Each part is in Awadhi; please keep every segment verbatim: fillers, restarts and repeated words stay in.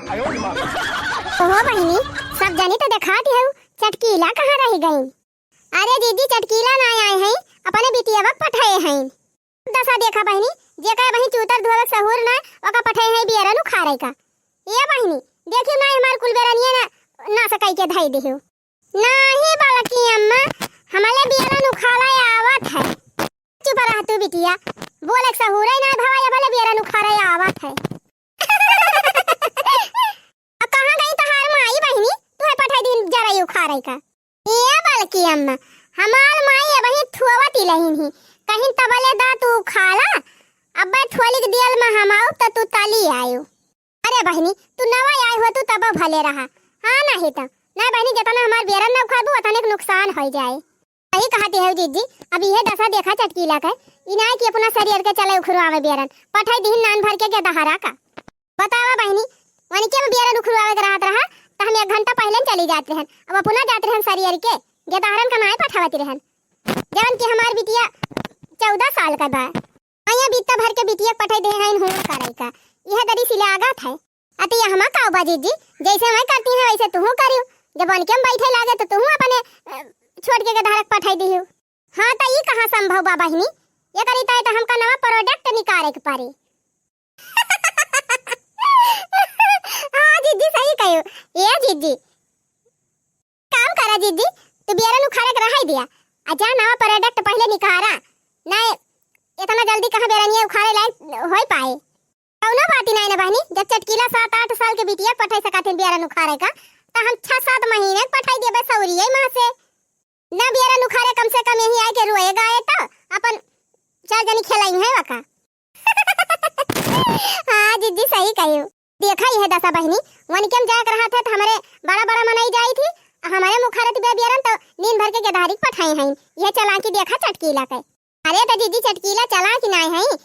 ओहो बहिनी, सब जनी त देखात हऊ, चटकीला कहाँ रहि गईं? अरे दीदी, चटकीला नाहीं आए हैं, अपने बिटियवा पठए हैं। दसा देखा बहिनी, जेका बहिनी चूतर धोवे सहूर ना, ओका पठए हैं बियरन उखारे का। ए बहिनी, देखियो ना हमार कुल बेरनिया ना, नास कई के धई दिहियो। नाहीं बड़की अम्मा, हमले बियरन उखारे आवत है। चुप रह तू बिटिया, बोले सहूरे ना भवा, ये भले बियरन उखारे आवत है। अब कहाँ गई तोहार माई बहिनी, तुहे पठाई दिन जरई उखारे का? ए बड़की अम्मा, हमार माई अबहीं थुआवत ही लहिन ही, कहिन तबले दा तू उखाला, अब्बे थोलिक दियल में हम आउब त तू तली आयो। अरे बहिनी, तू नवा आई हो, तू तब भले रहा। हाँ, नाहीं त, नाहीं बहिनी, जतना हमार बेरन न उखारबू, ओतने के नुकसान होइ जाए। सही कहत हऊ दीदी, अब इहे दसा देखा चटकीला के, ई नाहीं कि अपना सरियर के चले उखरवावे बेरन, पठाई दिहिन नान भर के गेदहरा का। बतावा बहिनी, वनिके में बेरन उखरवावे के रहत रहा, त हम एक घंटा पहिले न चली जात रहन, अब अपना जात रहन सरियर के, गेदहरन का नाहीं पठावत रहन। जवन कि हमार बिटिया चौदह साल का बा, अइया बित्ता भर के बिटिया के पठाई दे हइन हुआ करई का, इहे दरी सिलागत है। अति हमा का बा जीजी, जैसे मैं करती हैं वैसे तुहू करियो। जब वनिके में बैठे लागे त तुहू अपने, अ, छोट के गेदहरा के पठाई दिहियो। हाँ, त ई कहाँ संभव बा बहिनी? एकरी ताई त हमका नवा product निकारे के पड़ी। हाँ जीजी, सही कहियो। ए जीजी, काम करा जीजी, तू बियरन उखारे के रहाई दिया, आ जा नवा product पहिले निकारा, नाहीं इतना जल्दी कहाँ बेरनिया उखारे लायक होइ पाए। कौनो बात ही नाहीं ना बहिनी, जब चटकीला सात आठ साल के बिटिया पठाई सकत हन बियरन उखारे का, त हम छह सात महीने पठाई देबे सौरिये माँ से। ना बियरन उखारे, कम से कम यहीं आए के रोए गाए त अपन चार जनी खेलाई हैं वका। हाँ जीजी, सही कहियो। देखा इहे दसा बहिनी, वनिके में जाए के रहत है त हमरे बड़ा बड़ा मनई जाई थी, हमरे मुखारत बे बियरन त नींद भर के गेदहरी के पठाई हैं। यह चालाकी देखा चटकीला के। अरे त जीजी चटकीला चालाक ही नाहीं है,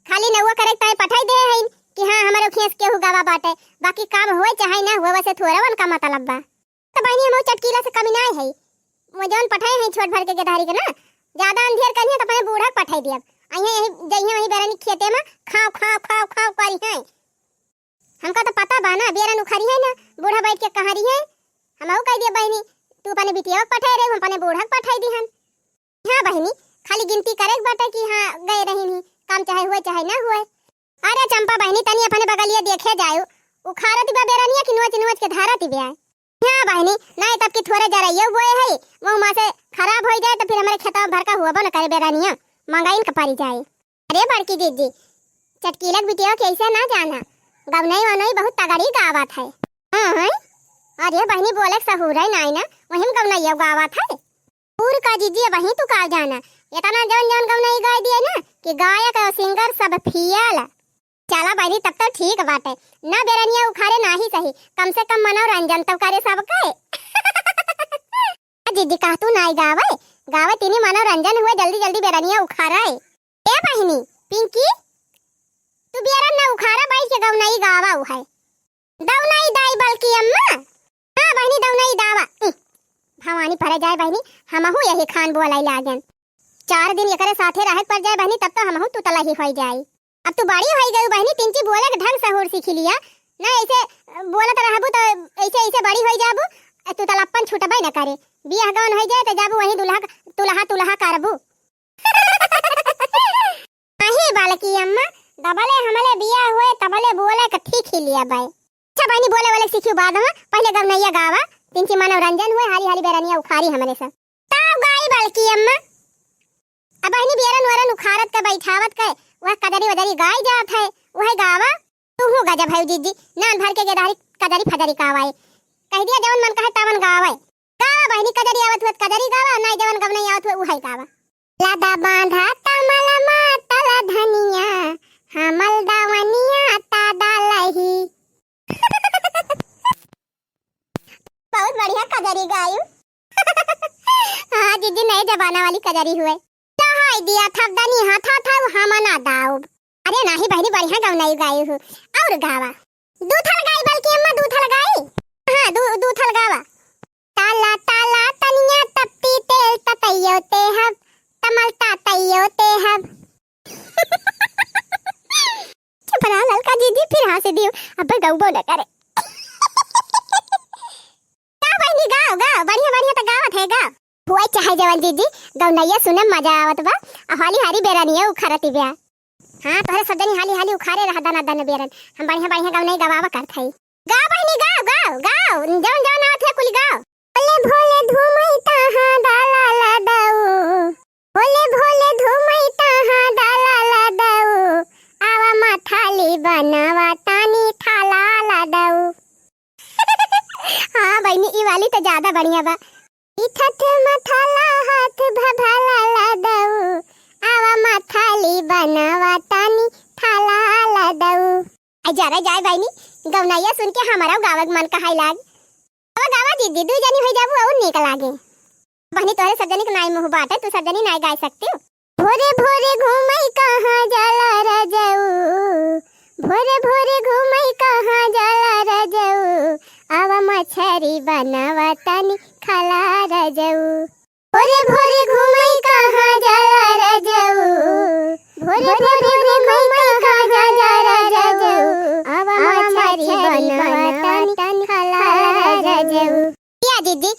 खाली नउआ करे ताई पठाई दे हैं कि हाँ हमरे उखिया से केहू गवा बाटे, बाकी काम होए चाहे ना होए, वसे थोड़ा वनका मतलब बा। त बहिनी हमहू चटकीला से कमी नाहीं है, वो जौन पठाए हैं छोट भर के गेदहरी के ना, ज्यादा अंधेर करिहैं त अपने बूढ़ा के पठाई दियब, अइहैं यही जइहैं वही बेरनी खेते में खाव खाव खाव खाव करिहैं। हमका त पता बा ना, बेरन उखरिहैं ना, बूढ़ा बैठ के कहाँ रिहैं। हमहू कह दिया बहिनी, तू अपने बिटिया के पठाए रहे, हम अपने बूढ़ा के पठाई दिहन। हाँ बहिनी, खाली गिनती करे के बाटे कि हाँ गए रहिन ही, काम चाहे हुए चाहे ना हुए। अरे चंपा बहिनी, तनी अपने बगलिया देखे जायो, उखारत बा बेरनिया कि नोच नोच के धारत बा। हाँ बहिनी, नाहीं तब कि थोड़े जरइयो बोए है, वो माँ से खराब होइ जाए त फिर हमरे खेतवा भर का हुआ न करे बेरनिया, मंगाइन के परी जाए। अरे बड़की दीदी, चटकीलक बिटिया के ऐसे ना जाना, गवनई वनई बहुत तगड़ी गावत है। हाँ, हाँ। अरे बहिनी, बोले के सहूर है नाई ना, वही में गवनैया गावत है। और का जीजी, अबहीं तू का जाना, इतना जौन जौन गवनई गाय दिए ना कि गायक और singer सब फेल। चला बहिनी, तब तो ठीक बाटे, ना बेरनिया उखारे ना ही सही, कम से कम मनोरंजन तो करे सबके। जीजी, कह तू नाई गावे, गावे तीनी मनोरंजन हुए, जल्दी जल्दी बेरनिया उखारे। ए बहिनी पिंकी, तू बेरन ना उखारा, बैठ के गवनई गावा उ है। दौनई दाई बल्कि अम्मा। हाँ बहिनी, दौनई दावा। उह, भवानी परे जाए बहिनी, हमहू यही खान बोलाई लागेन। चार दिन एकरे साथे रहे के पड़ जाए बहिनी, तब तो हमहू तुतला ही होई जाई। अब तू बड़ी होई गई बहिनी, तिनची बोले के ढंग सहूर सीखी लिया। ना ऐसे बोलत रहबू तो ऐसे ऐसे बड़ी होई जाबू, तुतलापन छूटबे न करे। बियाह गौन होई जाए तो जाबू वही दुल्हा, तुलहा तुलहा करबू। अही बलकी अम्मा, दबले हमले बियाह हुए, तबले बोले के ठीक ही लिया बाई। अच्छा बहिनी, बोले वाले सीखियो बाद में, पहले गवनैया गावा, तिनची मनोरंजन हुए, हाली हाली बेरनिया उखारी हमरे से। तब गाई बलकी अम्मा। अब बहिनी बेरन वरन उखारत के, बैठावत के, वह कजरी वजरी गाई जात है, वह गावा। तू हूँ गजब है जीजी, नान भर के गेदहरी कजरी फजरी गावाए। कह दिया जवन मन कहे तवन गावे। गावा बहिनी, कजरी आवत हुए कजरी गावा, नाई जवन गवनई आवत हुए उहई गावा। लादा बांधा तमल मातल धनिया, हमल दावनिया तादा लही। बहुत बढ़िया कजरी गायू। हाँ जीजी, नए जमाना वाली कजरी हुए। चढ़ाई दिया था दनी हाथा था हमना दाउब। अरे नाही बहिनी, बढ़िया गवनई गायू हूँ। और गावा। दू थल गाई बलकी अम्मा, दू थल गाई। हाँ, दू, दू थल गावा। ताला ताला तनिया तप्पी तेल ततैयो ते हब, तमल तातैयो ते हब। चुप रहा ललका जीजी, फिर हंस दियो, अब गौबो न करे। गाओ, गाओ, बढ़िया, बढ़िया त गावत है, गाओ। हुआ चाहे जवन जीजी, गौनैया सुने में मजा आवत बा। आ हाली हाली बेरनिया उखारती बा। हाँ, तोहरे सब जनी हाली हाली उखारे रहा दना दन बेरन। हम बढ़िया बढ़िया गौनई गवावा करत हई। गाओ बहिनी, गाओ, गाओ, गाओ, जवन जवन आवत है कुल गाओ। भोले भोले घूमई कहाँ डाला लदऊ, भोले भोले घूमई कहाँ डाला लदऊ, आवा मथाली बनावा तानी थाला लदऊ। हाँ बहिनी, ई वाली तो ज्यादा बढ़िया बा। इठठ मथाला हाथ भभाला लदऊ, आवा मथाली बनावा तानी थाला लदऊ। आ जरा जाए बहिनी, गौनैया सुन के हमारा गावे के मन कहाई लाग। अब गावा दीदी, दू जनी हो जाबू और नीक लागे। बहिनी तोहरे सब जनी के नाई मुँह बाटे, तू सब जनी नाई गाय सकती हो। भोरे भोरे घूमई कहाँ जाला रजऊ, भोरे भोरे घूमई कहाँ जाला रजऊ, आवा मछरी बनावा तनी खाला रजऊ। भोरे भोरे घूमई कहाँ जाला रजऊ, भोरे भोरे घूमई कहाँ जाला रजऊ, आवा मछरी बनावा तनी खाला रजऊ। या जीजी,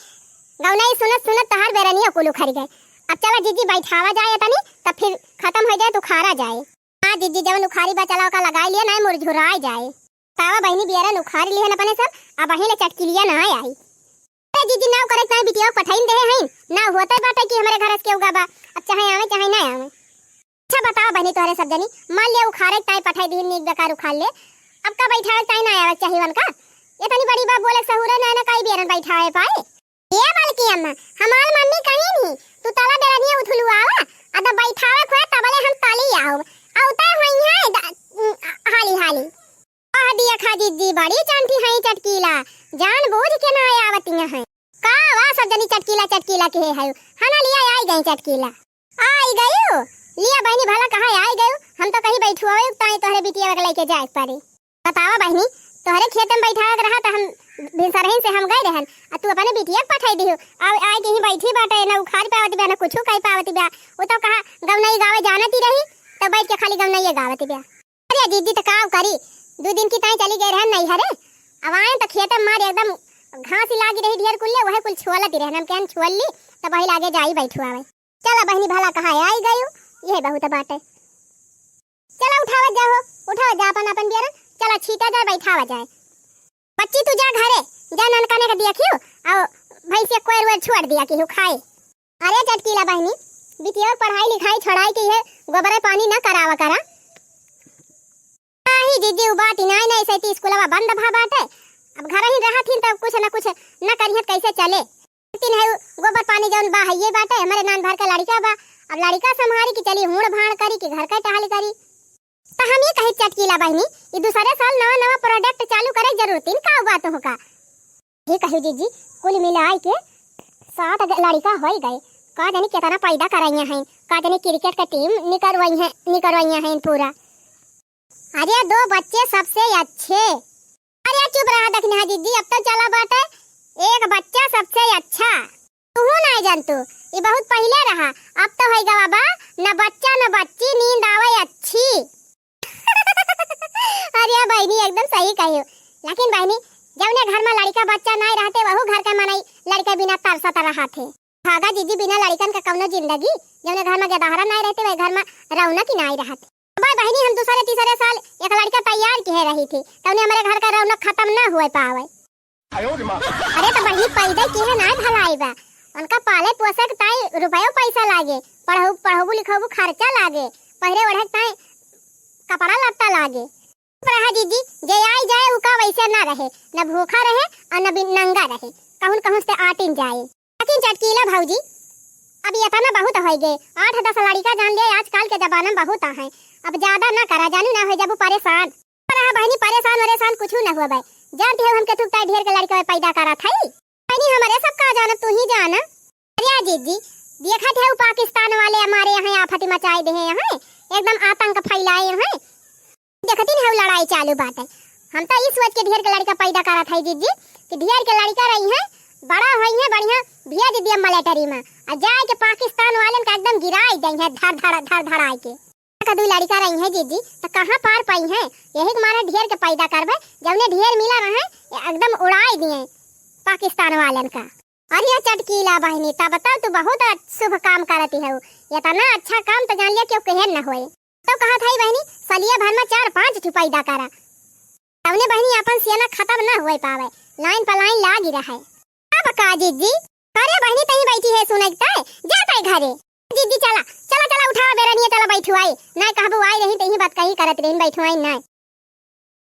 गौनई सुनत सुनत तहार बेरनिया कुल उखरि गए। अब चला जीजी बैठावा जाए तनी, तब फिर खतम होइ जाए त उखारा जाए। हाँ जीजी, जवन उखारी बा चला ओका लगाई लिया, नाहीं मुरझुराए जाए। तावा बहिनी बियरन उखारी लिहन अपने सब, अब अही ले चटकिलिया ना आई। अरे जीजी, नाव करे ताई बिटिया पठाइन देहे हईन, ना होते बाटे कि हमरे घर से केहू गा बा, अब चाहे आवे चाहे ना आवे। अच्छा बताओ बहिनी तोहरे सब जनी, मान लिया उखारे ताई पठाई दिहिन, नीक बेकार उखार ले, अब का बैठावे ताई ना आवे चाही वनका? इतनी बड़ी बात बोले सहूरे ना, ना काई बियरन बैठावे पाए। ए बलकी अम्मा, हमार मम्मी कहिन ही, तू तला बेरनिया उथुलुआवा, अद बैठावे खोए तबले हम तली आउब। औते होइहैं द-, हाली हाली। आह दिया खा दीदी, बड़ी चंटी है चटकीला, जान बूझ के ना आवतिया है। का वा सब जनी चटकीला चटकीला के है, हना लिया आई गई चटकीला। आई गयू? लिया बहिनी भला कहा आई गयू, हम तो कहीं बैठुआ ताई तोहरे बिटिया के लेके जाए के पड़ी। बतावा बहिनी, तोहरे खेत में बैठावे के रहा त हम भिनसरहिन से हम गए रहन, आ तू अपने बिटिया के पठाई दिहू। आ, आए के ही बैठी बाटे, ना उखाड़ पावती बा, ना कुछू कह पावती बा। उ तो कहा गौनई गावे जानती रही, तो बैठ के खाली गौनइये गावती बा। अरे दीदी, त का करी, दू दिन की ताई चली गए रहन नैहरे, अब आए त खेत में मार एकदम घास लागी रही ढेर कुल्ले, वहे कुल छोलती रहन, हम कहन छोल ली, त वही लागे जाई बैठुआवे। चला बहिनी, भला कहा आई गयू, यह बहुत बाटे। चला उठावत जा हो, उठावत जा अपन अपन बियरन, चला छीटा जाए, बैठावा जाए। बच्ची तू जा घरे, जा ननकने के देखियो, और भैंसिया कोयर वोयर छोड़ दिया केहू खाए। अरे चटकीला बहिनी, बिटिया के पढ़ाई लिखाई छोड़ाई के है, गोबरे पानी न करावा करा। नाही जीजी, उ बात ही नाही, नाही सैती स्कूलवा बंद भा बाटे, अब घर ही रहत ही तब कुछ न कुछ न करिहत कैसे चले। लेकिन है उ गोबर पानी जौन बा हइये बाटे, हमरे नान भर के लड़िका बा। अब लड़िका संभारी कि चली हूड़ भाड़ करी कि घर के टहल करी। त हम ये कही चटकीला बहिनी, ई दूसरे साल नवा नवा प्रोडक्ट चालू करे जरूरत इन का बात हो का? ये कही जीजी, कुल मिलाई के सात ग-, लड़िका होई गए। का जानी केतना पैदा करइया हैं, का जानी क्रिकेट के टीम निकरवई हैं, निकरवइया हैं पूरा। अरे दो बच्चे सबसे अच्छे। अरे चुप रहा दखिनहा जीजी, अब तो चला बाटे एक बच्चा सबसे अच्छा। तू ना जानतू, ये बहुत पहिले रहा, अब तो है गवा बा, न बच्चा न बच्ची, नींद आवे अच्छी। अरे बहिनी एकदम सही कहियो, लेकिन बहिनी जौने घर में लड़िका बच्चा नाई रहते वहू घर के मनई लड़िका बिना तरसत रहा थे। भागा जीजी, बिना लड़िकन का कौनो जिंदगी, जौने घर में गदहरा नाई रहते वही घर में रौनक ही नाई रहत। भाई बहिनी, हम दूसरे तीसरे साल एक लड़िका तैयार किहे रही थी, तौने हमरे घर का रौनक खत्म न हुए पावे। अरे तो बहिनी, पैदा किहे नाई भलाई बा, उनका पाले पोसे के ताई रुपयो पैसा लागे, पढ़ऊ, पढ़ऊ लिखऊ खर्चा लागे, पहिरे ओढ़े के ताई कपड़ा लत्ता लागे। रहा जीजी, जे आई जाए उका वैसे ना रहे, न भूखा रहे और न बिन नंगा रहे, कहून कहून से आटिन जाए। लेकिन चटकीला भौजी, अब ये इतना बहुत होइ गए, आठ दस लड़िका जान ले, आजकल के जमाना में बहुत आहे, अब ज्यादा ना करा, जानू ना हो जाबू परेशान। रहा बहिनी, परेशान वरेशान कुछ ना हुआ भाई, जानती हो हमके थुकता ढेर के लड़िका पैदा करा था। बहिनी हमरे सब का जाना, तू ही जाना। अरे जीजी, देखा थे वो पाकिस्तान वाले हमारे यहाँ आफत मचाए दे हैं, यहाँ एकदम आतंक फैलाए हैं। देखती नहीं लड़ाई चालू बाटे। हम तो इस सोच के ढेर के लड़िका पैदा करत है जीजी कि ढेर के लड़िका रही हैं, बड़ा होई हैं बढ़िया, भेज दिया मिलिट्री में, और जाए के पाकिस्तान वालन का एकदम गिराई दई हैं धड़ धड़ धड़ धड़ाए के। का दू लड़िका रही हैं जीजी, तो कहाँ पार पाई हैं? यही के मारे ढेर के पैदा करबे, जौने ढेर मिला रहे एकदम उड़ाई दिए। पाकिस्तान वालन का। अरे चटकीला बहिनी, तब तो तू बहुत अच-, शुभ काम करती हऊ। इतना अच्छा काम तो जान लिया कि केहू न होए। तो कहत हई बहिनी, सलिया भर में चार पाँच ठो पैदा करा। तवने बहिनी अपन सियाना खत्म न होए पावे, लाइन पर लाइन लागी रहे। अब का जीजी? अरे बहिनी, तहीं बैठी है सुनत है, जात है घरे। जीजी चला, चला, चला उठावा बेरनिया, चला बैठुआई। नाय कहबू आई रही, तहीं बात कहीं करत रही, बैठुआई नाय।